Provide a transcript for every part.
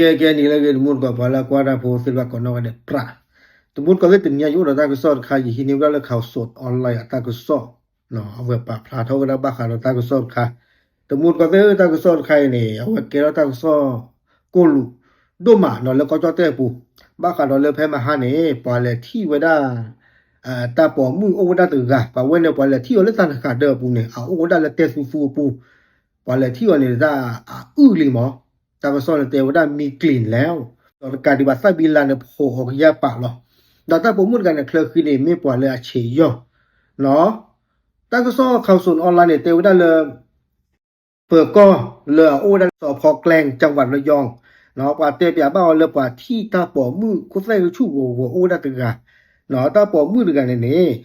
ကဲ ကဲ နံၤလၢအဂ့ၤ တမူတကိး ပှၤလၢအကွၢ်တၢ်ဖိသ့ၣ်တဖၣ်ကိးနီၢ်ဂၤဒဲး ပြး တမူတကိးသ့ၣ် တနံၤအံၤယအိၣ်ဒီးတၢ်ကစီၣ်တခါ ယဟံးန့ၢ်ဝဲဒၣ်လၢ Khaosod Online အတၢ်ကစီၣ် အဝဲပာ်ဖျါထီၣ်ဝဲဒၣ်ဘၣ်ဃးဒီးတၢ်ကစီၣ်တခါ တမူတကိးသ့ၣ် တၢ်ကစီၣ်တခါအံၤန့ၣ် အဝဲကဲထီၣ်တၢ်ကစီၣ်ကိၢ်လူးဒိၣ်မးနီၤ လၢကီၢ်ကၠီၣ်တဲၣ်အပူၤ ဘၣ်ဃးဒီးလၢဖဲမဟါန့ၣ် ပှၤလဲၤထံၣ်ဝဲဒၣ် တၢ်ပိာ်မုၣ်အိၣ်ဝဲဒၣ်တဂၤ ပှၤဝဲန့ၣ် ပှၤလဲၤထံၣ်အီၤလၢတၢ်တဃာ်ဒၢးအပူၤန့ၣ် အအိၣ်ဝဲဒၣ်လၢတဲသူသူအပူၤ ပှၤလဲၤထံၣ်အီၤန့ၣ် တၢ်အအုၣ်လံမး တၢ်ကစီၣ်န့ၣ်တဲဝဲဒၣ် မံကျံၤလဲၣ် ဒီးတကးဒံးဘၣ်သၣ်ဘံလါန့ၣ် ဖိးအီၤကယၢ်ပာ်လီၤ ဒီးတၢ်ပိာ်မုၣ်တဂၤန့ၣ် ချၢဃံန့ၣ် မ့ၢ်ပှၤလၢအဆံးယီၢ် တၢ်ကစီၣ် Khaosod Online န့ၣ် တဲဝဲဒၣ်လၢ ပၢၤကီၢ်လၢအအိၣ်ဝဲဒၣ်လၢ စီၤဖီကျဲ จังหวัดระยอง ပှၤတဲပၠးဘၣ်အီၤလၢပှၤထံၣ်တၢ်ပိာ်မုၣ်ခိၣ်သဲၣ်ကဆူၣ်ဂီၤဂီၤအိၣ်ဝဲဒၣ်တဂၤ တၢ်ပိာ်မုၣ်တဂၤန့ၣ်န့ၣ်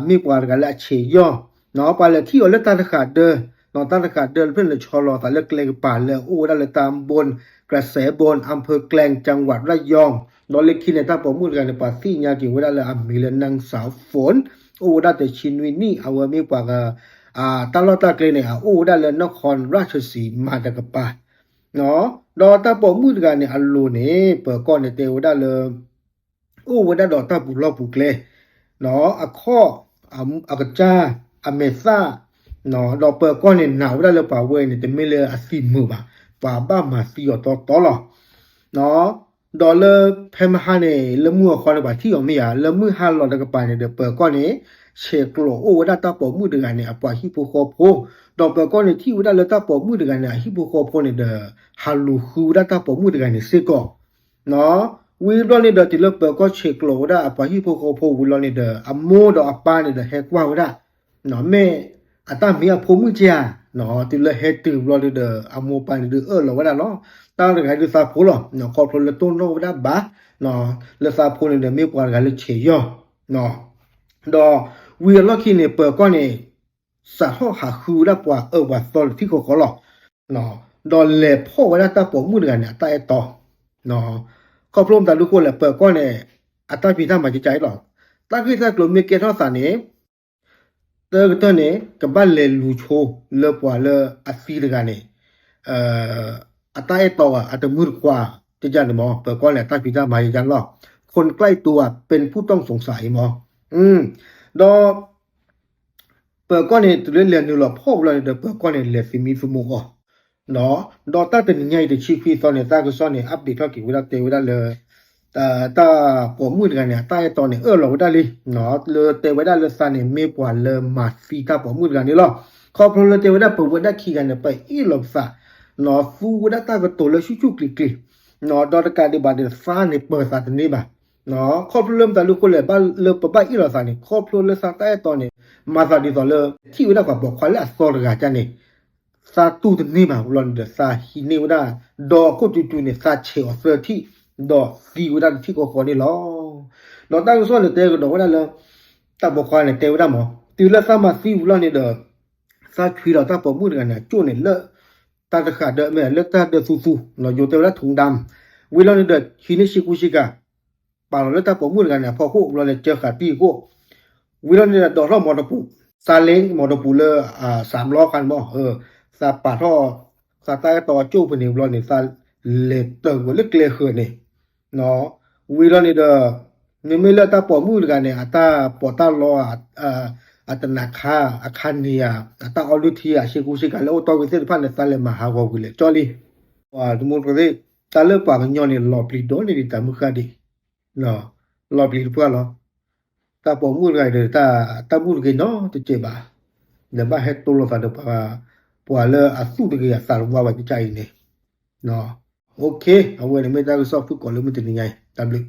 မ့ၢ်ပှၤတဂၤလၢအဆံးယီၢ် ပှၤလဲၤထံၣ်အီၤလၢတၢ်တဃာ်ဒၢး တၢ်တဃာ်ဒၢးတဖျၢၣ်န့ၣ် ဆီလီၤသးလၢကျဲကပၤလၢအအိၣ်ဝဲဒၣ်လၢ ตำบลกระแสบน อำเภอแกลง จังหวัดระยอง ဒီးလၢခံန့ၣ် တၢ်ပိာ်မုၣ်တဂၤန့ၣ် ပှၤသ့ၣ်ညါက့ၤဝဲဒၣ်လၢအမံၤလၢ นางสาวฝน အိၣ်ဝဲဒၣ်တဆံနွံနံၣ် အဝဲမ့ၢ်ပှၤ တၢ်လီၢ်တၢ်ကျဲန့ၣ် အအိၣ်ဝဲဒၣ်လၢ นครราชสีมา တကပၤ ဒီးတၢ်ပိာ်မုၣ်တဂၤန့ၣ်အလိၤန့ၣ် ပၢၤကီၢ်န့ၣ်တဲဝဲဒၣ်လၢ အိၣ်ဝဲဒၣ်ဒီးတၢ်ပူၤလီၢ်ပူၤကျဲ အခီၣ် အကစၢ် အမဲာ်သၣ် ဒီးပၢၤကီၢ်န့ၣ်နာ်ဝဲဒၣ်လၢပှၤဝဲန့ၣ် တမ့ၢ်လၢအသံမုာ်ဘၣ် ပှၤဘၣ်မၤသံအီၤတီတီလီၤ ဒီးလၢဖဲမဟါန့ၣ် လၢမုၢ်အဃီန့ၣ် ပှၤထံၣ်အီၤမ့ၢ်ဧါ လၢမုၢ်ဟါလီၤတကပၤန့ၣ်ဒီး ပၢၤကီၢ်န့ၣ် ဆဲးကျိးအိၣ်ဝဲဒၣ်တၢ်ပိာ်မုၣ်တဂၤန့ၣ် အပှၤဟံၣ်ဖိဃီဖိ ဒီးပၢၤကီၢ်န့ၣ်ထံၣ်ဝဲဒၣ်လၢတၢ်ပိာ်မုၣ်တဂၤန့ၣ် အဟံၣ်ဖိဃီဖိန့ၣ်ဒီး ဟးလူၤဃုဝဲဒၣ်တၢ်ပိာ်မုၣ်တဂၤန့ၣ်စ့ၢ်ကီး ဝံၤဘျီန့ၣ်ဒီး တုၤလၢပၢၤကီၢ်ဆဲးကျိးဝဲဒၣ်အပှၤဟံၣ်ဖိဃီဖိဝံၤလီၤန့ၣ်ဒီး အမိၢ်ဒီးအပၢ်န့ၣ်ဒီးဟဲကွၢ်ဝဲဒၣ် မ့ၢ်အတၢ်မ့ၢ်အဖိမုၣ်ကဧါ တုၤလၢဟဲတုၤဘျီန့ၣ်ဒီး အမိၢ်ပၢ်န့ၣ်ဒုးအၢၣ်လီၤဝဲဒၣ်လီၤ တၢ်တဂၤဒုးသးဖိလီၤ ခီဖျိလၢတိၢ်နီၣ်ဝဲဒၣ်ဘၣ် လၢသးဖိန့ၣ်ဒီးမ့ၢ်ပှၤတဂၤလၢဆဲးယီၢ် ဒီးဝံၤအလီၢ်ခံန့ၣ် ပၢၤကီၢ်န့ၣ် စးထီၣ်ဟးဃုဝဲဒၣ်ပှၤအၢပှၤသီလၢထံဃီဃီလီၤ. ဒီးလဲၤဖီၣ်ဝဲဒၣ်တၢ်ပိာ်မုၣ်တဂၤန့ၣ် အတၢ်အဲၣ်တီ ခီဖျိမတၤဒုးဃိလဲၣ် ပၢၤကီၢ်န့ၣ် အတၢ်ဖံးတၢ်မၤကကါအံၤလီၤ. တၢ်ဂ့ၢ်တၢ်ကျိၤမ့ၢ်ကဲထီၣ်သးန့ၣ် တၢ်ကတၢၢ်န့ၣ် ကဘၣ်လဲၤလူၤဆိလၢပှၤလၢအသံတဂၤန့ၣ် အတၢ်အဲၣ်တီအတမုၣ်တခွါ တယၤန့ၣ်မး ပၢၤကီၢ်န့ၣ် အတၢ်ဖံးတၢ်မၤယၤလီၤ. คนใกล้ตัวเป็นผู้ต้องสงสัยမး ဒီး ပၢၤကီၢ်န့ၣ် တုၤလၢလဲၤနုာ်လီၤဖီၣ်ဝံၤလီၤန့ၣ်ဒီး ပၢၤကီၢ်န့ၣ် လဲၤသမံသမိးအီၤ ဒီးတၢ်တနံၤညါအံၤတဆံခွံသီန့ၣ် တၢ်ကစီၣ်န့ၣ် update ထီၣ်က့ၤဝဲဒၣ်တဲဝဲဒၣ်လၢ တၢ်ပိာ်မုၣ်တဂၤန့ၣ် အတၢ်အဲၣ်တီန့ၣ် အၢၣ်လီၤဝဲဒၣ်လံ လၢတဲဝဲဒၣ်လၢသးန့ၣ် မ့ၢ်ပှၤလၢမၤသံတၢ်ပိာ်မုၣ်တဂၤန့ၣ်လီၤ. ခီဖျိလၢတဲဝဲဒၣ်ပဝဲဒၣ်ခံဂၤန့ၣ် ပအ့ၣ်လိာ်ပသး သူဝဲဒၣ်တၢ်ကတိၤလၢဆူၣ်ဆူၣ်ကျံၤကျံၤ ဒီးတကးဒံးဘၣ်န့ၣ် သးန့ၣ်ပၢၤသးတန့ၢ်ဘၣ် ခီဖျိလၢမတၤဒုးဃိလဲၣ် ဘၣ်လၢပဘၣ်အ့ၣ်လိာ်သးန့ၣ် ခီဖျိလၢသးတၢ်အဲၣ်တီန့ၣ် မၤသးဒ်သိးလၢ ထံၣ်ဝဲဒၣ်ပှၤပိာ်ခွါလၢအသီတဂၤန့ၣ် သးတူၢ်တန့ၢ်ဘၣ်ဝံၤလီၤန့ၣ်ဒီး သးဟံးန့ၢ်ဝဲဒၣ် ဒီးခိၣ်တူတူန့ၣ် သးဆဲးအီၤသၢထံၣ် ဒီးသံဝဲဒၣ်တထံၣ်ဃီဃီန့ၣ်လီၤ. ဒီးတၢ်ကစီၣ်န့ၣ်တဲကဒီးဝဲဒၣ်လၢ တၢ်ပိာ်ခွါန့ၣ်တဲဝဲဒၣ်မး တုၤလၢသးမၤသံဝံၤလီၤန့ၣ်ဒီး သးဆွံဒီးတၢ်ပိာ်မုၣ်တဂၤန့ၣ် အကၠိၣ်န့ၣ်လၢ တၢ်တဃာ်ဒၢးမ့ၢ်လၢတၢ်ဒၢးသူသူ ယိၤတဲဝဲဒၣ် ถุงดำ ဝံၤလီၤန့ၣ်ဒီး ဟံးန့ၢ်ဆ့ကူဆ့ကၤ ပာ်လီၤလၢတၢ်ပိာ်မုၣ်တဂၤန့ၣ် အဖီခိၣ်ဝံၤလီၤန့ၣ် ကၢဃာ်တံၢ်အခိၣ် ဝံၤလီၤန့ၣ်ဒီး ဒိးထီၣ်မီတပူၤ သးလ့ မီတပူၤလၢ စးဘျီခါန့ၣ်မး သးပာ်ထီၣ် သးတၢ်အဲၣ်တီအကၠိၣ်ဖဲန့ၣ်ဝံၤလီၤန့ၣ် သးလဲၤတၢၢ်ကွံာ်လၢကျဲဃၢၤန့ၣ် ဝံၤလီၤန့ၣ်ဒီး မ့မ့ၢ်လၢတၢ်ပိာ်မုၣ်တဂၤန့ၣ် အတၢ်ပီးတၢ်လီ အတနၤခါ အခါန့ၣ်ဧါ အတၢ်အီလုၢ်ထံ အဆ့ကူဆ့ကၤလၢအိၣ်တီၢ်ဝံၤသ့ၣ်တဖၣ်န့ၣ် သးလဲၤမၤဟးဂီၤကွံာ်လဲၣ်ကၠီလံ တမူတကိးသ့ၣ် တၢ်လၢပှၤကညီန့ၣ် လီၤပျံၤဒီးန့ၣ်ဒံးတၢ်မုၢ်ဃၢ်ဒံး လီၤပျံၤတပှၢ်လီၤ. တၢ်ပိာ်မုၣ်တဂၤဒီး တၢ်မုၢ်တဂ့ၤနီတစဲးဘၣ်, ဒီးဘၣ်ဟဲတိလိာ်သးဒီး ပှၤလၢအသူၣ်တဂ့ၤအသးတဝါဘၣ်ကစၢ်အံၤန့ၣ်, အဝဲန့ၣ်မ့ၢ်တၢ်ကစီၣ်ဖုၣ်ကိာ်လၢမုၢ်တနံၤညါအံၤ တၢ်ဘျုး